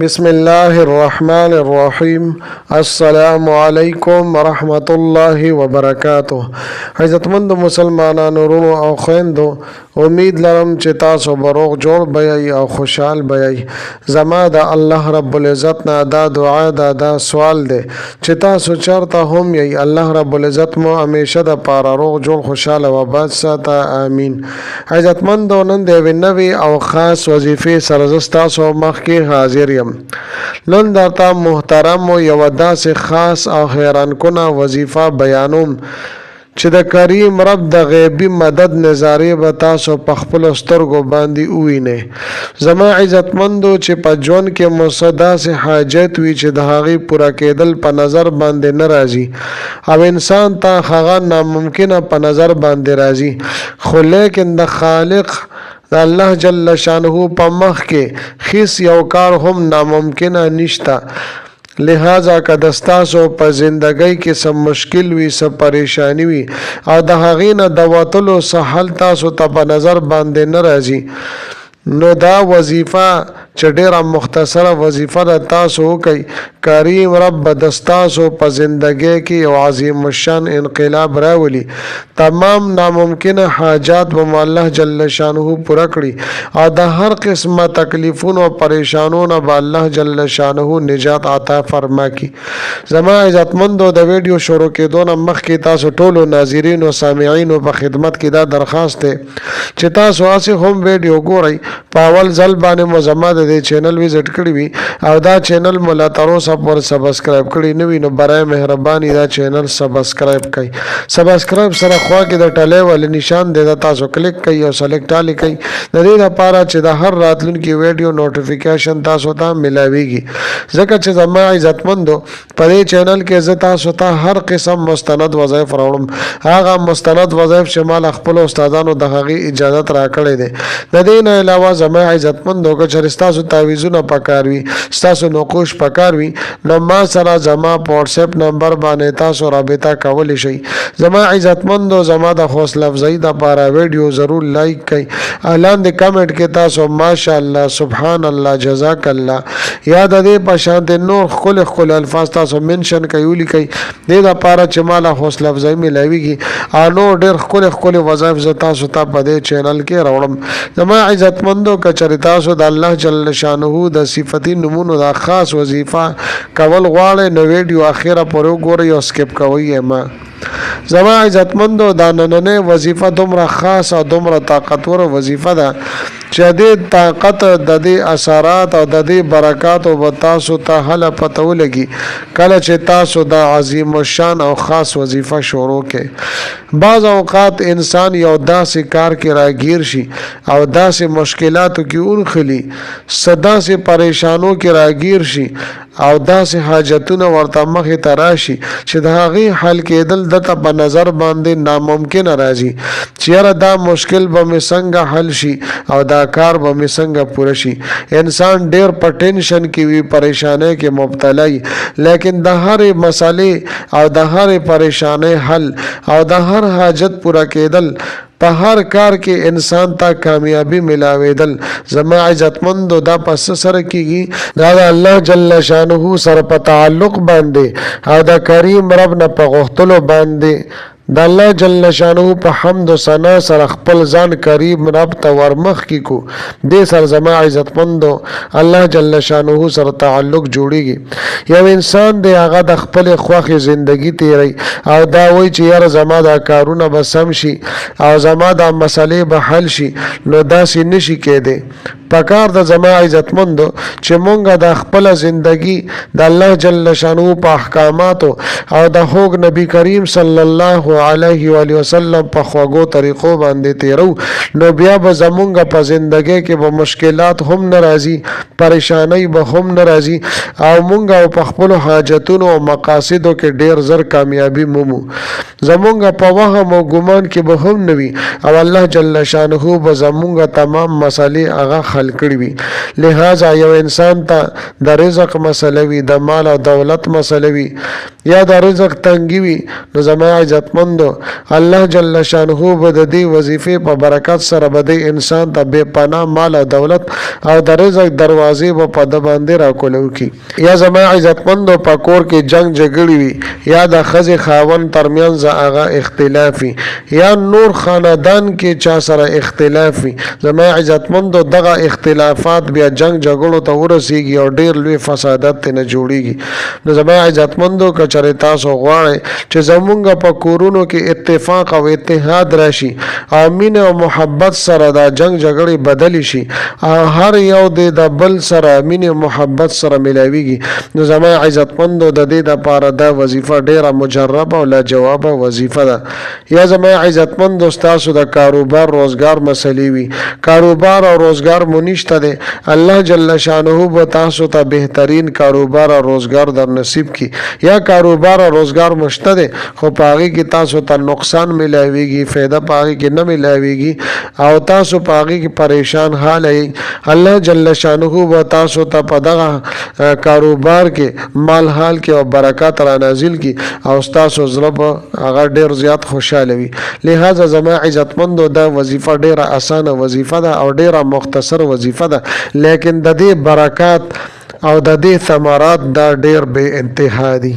بسم الله الرحمن الرحیم. السلام علیکم ورحمت الله وبرکاته. عزتمند مسلمانانو، ورونو او خويندو، امید لرم چې تاسو به روغ جوړ به یئ او خوشحال به یئ. زما د الله رب العزت نه دا دعا ده، دا سوال دی چې تاسو چرته هم یئ، الله رب العزت مو همیشه د پاره روغ جوړ، خوشحال او آباد ساته، آمین. عزتمندو، نن د یوې نوې او خاص وظیفې سره زه ستاسو مخکې حاضر یم. نن درته محترمو یوه داسې خاص او حیرانکونه وظیفه بیانوم چې د کریم رب د غیبی مدد نظارې به تاسو په خپلو سترګو باندې ووینئ. زما عزتمندو، چې په ژوند کې مو څه داسې حاجت وي چې د هغې پوره کېدل په نظر باندې نه راځي او انسان ته هغه ناممکنه په نظر باندې راځي، خو لیکن د خالق د الله جل شانه په مخ کې هیڅ یو کار هم ناممکنه نشته. لهذا که د ستاسو په زندګۍ کې څه مشکل وي، څه پریشانی وي او د هغې نه د وتلو څه حل تاسو ته په نظر باندې نه راځي، نو دا وظیفه چې ډیره مختصره وظیفه ده تاسو وکئ، کریم رب به د ستاسو په زندګۍ کې یو عظیم الشان انقلاب راولي. تمام ناممکنه حاجات به مو الله جل شانه پوره کړي او د هر قسمه تکلیفونو او پریشانو نه به الله جل شانه نجات عطا فرما کړي. زما عزتمندو، د ویډیو شروع کېدو نه مخکې تاسو ټولو ناظرینو سامعینو په خدمت کې دا درخواست دی چې تاسو هسې هم ویډیو ګورئ، په اول ځل باندې مو زما د دې چینل وزټ کړی وي او دا چینل مو لا تر اوسه پورې سبسکرایب کړی نه وي، نو برای مهرباني دا چینل سبسکرایب کړئ. سبسکرایب سره خوا کې د ټلې والے نشان دی، دا تاسو کلیک کړئ او سلیکټ آل کړئ، د دې لپاره چې د هر راتلونکي ویډیو نوټیفیکیشن تاسو ته ملاویږي. ځکه چې زما عزتمندو، په دې چینل کې زه تاسو ته هر قسم مستند وظایف راوړم، هغه مستند وظایف چې ما له خپلو استادانو د هغې اجازت راکړی دی. د دې نه علاوه زما عزتمندو، که چېرې ستاسو تعویذونه پکار وي، ستاسو نقوش پکار وي، نو ما سره زما په واتس اپ نمبر باندې تاسو رابطه کولی شئ. زما عزتمندو، زما د حوصله افزایی دپاره ویډیو ضرور لایک کړئ. لاندې کمنټ کې تاسو ماشاءالله، سبحان الله، جزاک الله یا د دې په شان نور ښکلي ښکلي الفاظ تاسو منشن کړئ، ولیکئ، دې دپاره چې ما له حوصله افزایی میلاویږي او نور ډېر ښکلي ښکلي وظایف زه تاسو ته په دې چینل کې راوړم. زما عزتمندو، که چېرې تاسو د الله جل شانه د صفتی نمونو دا خاص وظیفه کول غواړئ، نو ویډیو اخیره پورې وګورئ او سکپ کوئ یې مه. زما عزتمندو، دا نننۍ وظیفه دومره خاصه او دومره طاقتوره وظیفه ده چې د طاقت، د دې اثرات او د دې برکاتو به تاسو ته هله پته ولګي کله چې تاسو دا عظیم الشان او خاص وظیفه شروع کړئ. بعض اوقات انسان یو داسې کار کې راګیر شي او داسې مشکلاتو کې ونښلي، څه داسې پریشانو کې راګیر شي او داسې حاجتونه ورته مخې ته راشي چې د هغې حل کېدل دته په نظر باندې ناممکنه راځي چې یاره دا مشکل به مې څنګه حل شي او دا کار به مې څنګه پوره شي. انسان ډیر په ټینشن کې وي، پریشانۍ کې مبتلا وي، لیکن د هرې مسئلې او د هرې پریشانۍ حل او د هر حاجت پوره کېدل، په هر کار کې انسان ته کامیابی ملاویدل، زما عزتمندو، دا په څه سره کیږي؟ دا د الله جل شانه سره په تعلق باندې او د کریم رب نه په غوښتلو باندې، د الله جل شانه په حمد و ثنا سره خپل ځان کریم رب ته ورمخ کی کو، دې سره زما عزتمندو الله جل شانه سره تعلق جوړیږي. یو انسان دی، هغه د خپل خوښې زندگی تیری او دا وایي چې یاره زما دا کارونه به سم شي او زما دا مسلې به حل شي، نو داسې نشي کېدی. پکار د زما عزتمندو چې مونږ د خپل زندگی د الله جل شانه په احکاماتو او د خوږ نبی کریم صلی الله علیه و آله وسلم په خوږو طریقو باندې تیرو، نو بیا به زمونږ په زندګۍ کې به مشکلات هم نه راځي، پریشانۍ به هم نه راځي او مونږ او په خپلو حاجتونو او مقاصدو کې ډیر زر کامیابي مومو. زمونږ په وهم او ګمان کې به هم نه وي او الله جل شانه به زمونږ تمام مسلې هغه حل کړي وي. لہذا یو انسان ته د رزق مسله وي، د مال او دولت مسله وي یا د رزق تنګي وي، نو زما عزتمند عزتمندو الله جل شانه به د دې وظیفې په برکت سره به دې انسان ته بې پناه مال او دولت او د رزق دروازې به په ده باندې راکولو کړي. یا زما عزتمندو په کور کې جنګ جګړې وي یا د ښځې خاوند ترمنځ هغه اختلاف وي یا نور خاندان کې چا سره اختلاف وي، زما عزتمندو دغه اختلافات بیا جنګ جګړو ته ورسیږي او ډیر لوی فسادات ترې نه جوړیږي. نو زما عزتمندو که چېرې تاسو غواړئ چې زمونږ په کورونو کې اتفاق او اتحاد راشي او مینه او محبت سره دا جنګ جګړې بدلې شي او هر یو دې د بل سره مینه او محبت سره ملاویږي، نو زما عزتمندو د دې دپاره دا وظیفه ډیره مجربه او لاجوابه وظیفه ده. یا زما عزتمندو ستاسو د کاروبار روزګار مسلې وي، کاروبار او روزګار مو نشته دی، الله جل شانه به تاسو ته بهترین کاروبار او روزګار در نصیب کړي. یا کاروبار او روزګار مو شته دی خو په هغې کې تاسو ته نقصان ملاویږي، فایده په هغې کې نه ملاویږي او تاسو په هغې کې پریشان حاله یئ، الله جل شانه به تاسو ته په دغه کاروبار کې مال حال کې او برکات را نازل کړي او ستاسو زړه به هغه ډیر زیات خوشاله وي. لهذا زما عزتمندو دا وظیفه ډیره اسانه وظیفه ده او ډیره مختصر وظیفه ده، لیکن د دې برکات او د دې ثمرات دا ډیر بې انتها دي.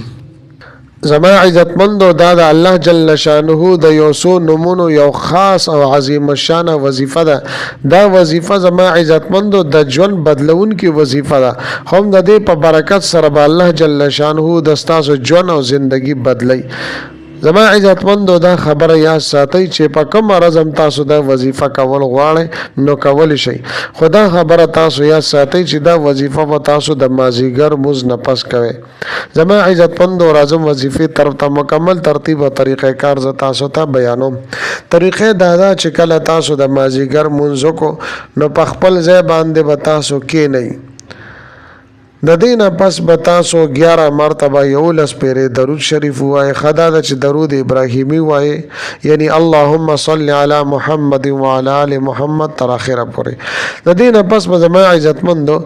زما عزتمندو دا د الله جل شانه د یو څو نومونو یو خاص او عظیم الشانه وظیفه ده. دا وظیفه زما عزتمندو د ژوند بدلونکې وظیفه ده، هم د دې په برکت سره به الله جل شانه د ستاسو ژوند او زندگی بدلوي. زما عزتمندو دا خبره یاد ساتئ چې په کومه ورځ هم تاسو دا وظیفه کول غواړئ نو کولی شئ، خو دا خبره تاسو یاد ساتئ چې دا وظیفه به تاسو د مازیګر لمونځ نه پس کوئ. زما عزتمندو راځم وظیفې طرف ته، مکمل ترتیب او طریقه کار زه تاسو ته بیانوم. طریقه دا ده چې کله تاسو د مازیګر لمونځ وکړو نو په خپل ځای باندې به تاسو کینئ. د دې نه پس به تاسو 11 مرتبه 11 پیرې درود شریف ووایئ. ښه دا ده چې درود ابراهیمي ووایئ، یعنی اللهم صل علی محمد وعلى آل محمد تر اخره پورې. د دې نه پس به زما عزتمندو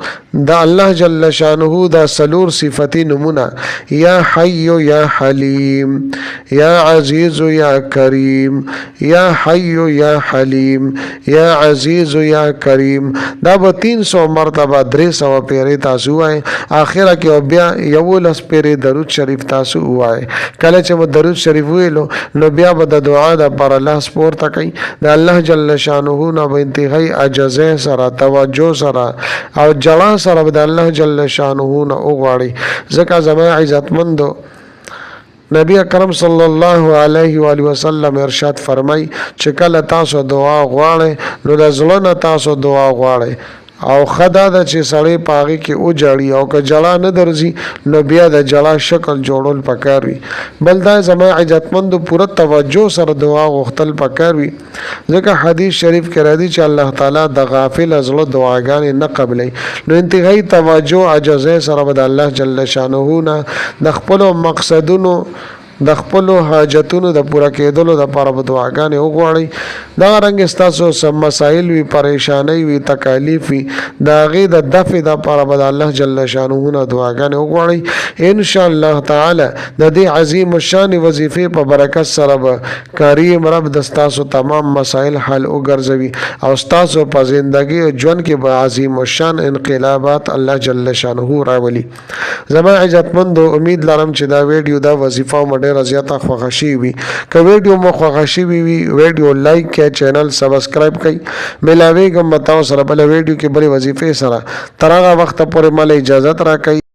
د الله جل شانه دا څلور صفتي نومونه، یا حی یا حلیم، یا عزیز یا کریم، یا حی یا حلیم، یا عزیز یا کریم، دا به 300 مرتبه 300 پیرې تاسو ووایئ. اخره کې او بیا 11 پیرې درود شریف تاسو ووایئ. کله چې مو درود شریف وویلو نو بیا به د دعا دپاره لاس پورته کوئ، د الله جل شانه نه به انتهایي عاجزۍ سره، توجه سره او جړا سره به د الله جل شانه نه وغواړئ. ځکه زما عزتمندو نبی اکرم صلی الله علیه و آله وسلم ارشاد فرمای چې کله تاسو دعا غواړئ نو د زړه نه تاسو دعا غواړئ، او ښه دا ده چې سړی په هغې کې وژاړي، او که ژړا نه درځي نو بیا د ژړا شکل جوړول پکار وي. بل دا زما عزتمندو پوره توجه سره دعا غوښتل پکار وي، ځکه حدیث شریف کې راځي چې الله تعالی د غافل زړه دعاګانې نه قبلوي. نو انتهایي توجه عاجزۍ سره به د الله جل شانه نه د خپلو مقصدونو د خپلو حاجتونو د پوره کېدلو دپاره به دعاګانې وغواړئ. دغه رنګ ستاسو څه مسایل وي، پریشانۍ وي، تکالیف وي، د هغې د دفع دپاره به د الله جل شانه نه دعاګانې وغواړئ. ان شاء الله تعالی د دې عظیم الشان وظیفې په برکت سره به کریم رب د ستاسو تمام مسایل حل وګرځوي او ستاسو په زندګۍ او ژوند کې به عظیم الشان انقلابات الله جل شانه راولي. زما عزتمندو امید لرم چې دا ویډیو دا وظیفه مو ډیره زیاته خوښه شوې وي. که ویډیو مو خوښه شوې وي ویډیو لایک کړئ، چینل سبسکرایب کړئ. ملاویږم به تاسو سره بله ویډیو کې بلې وظیفې سره. تر هغه وخته پورې ماله اجازت راکړئ.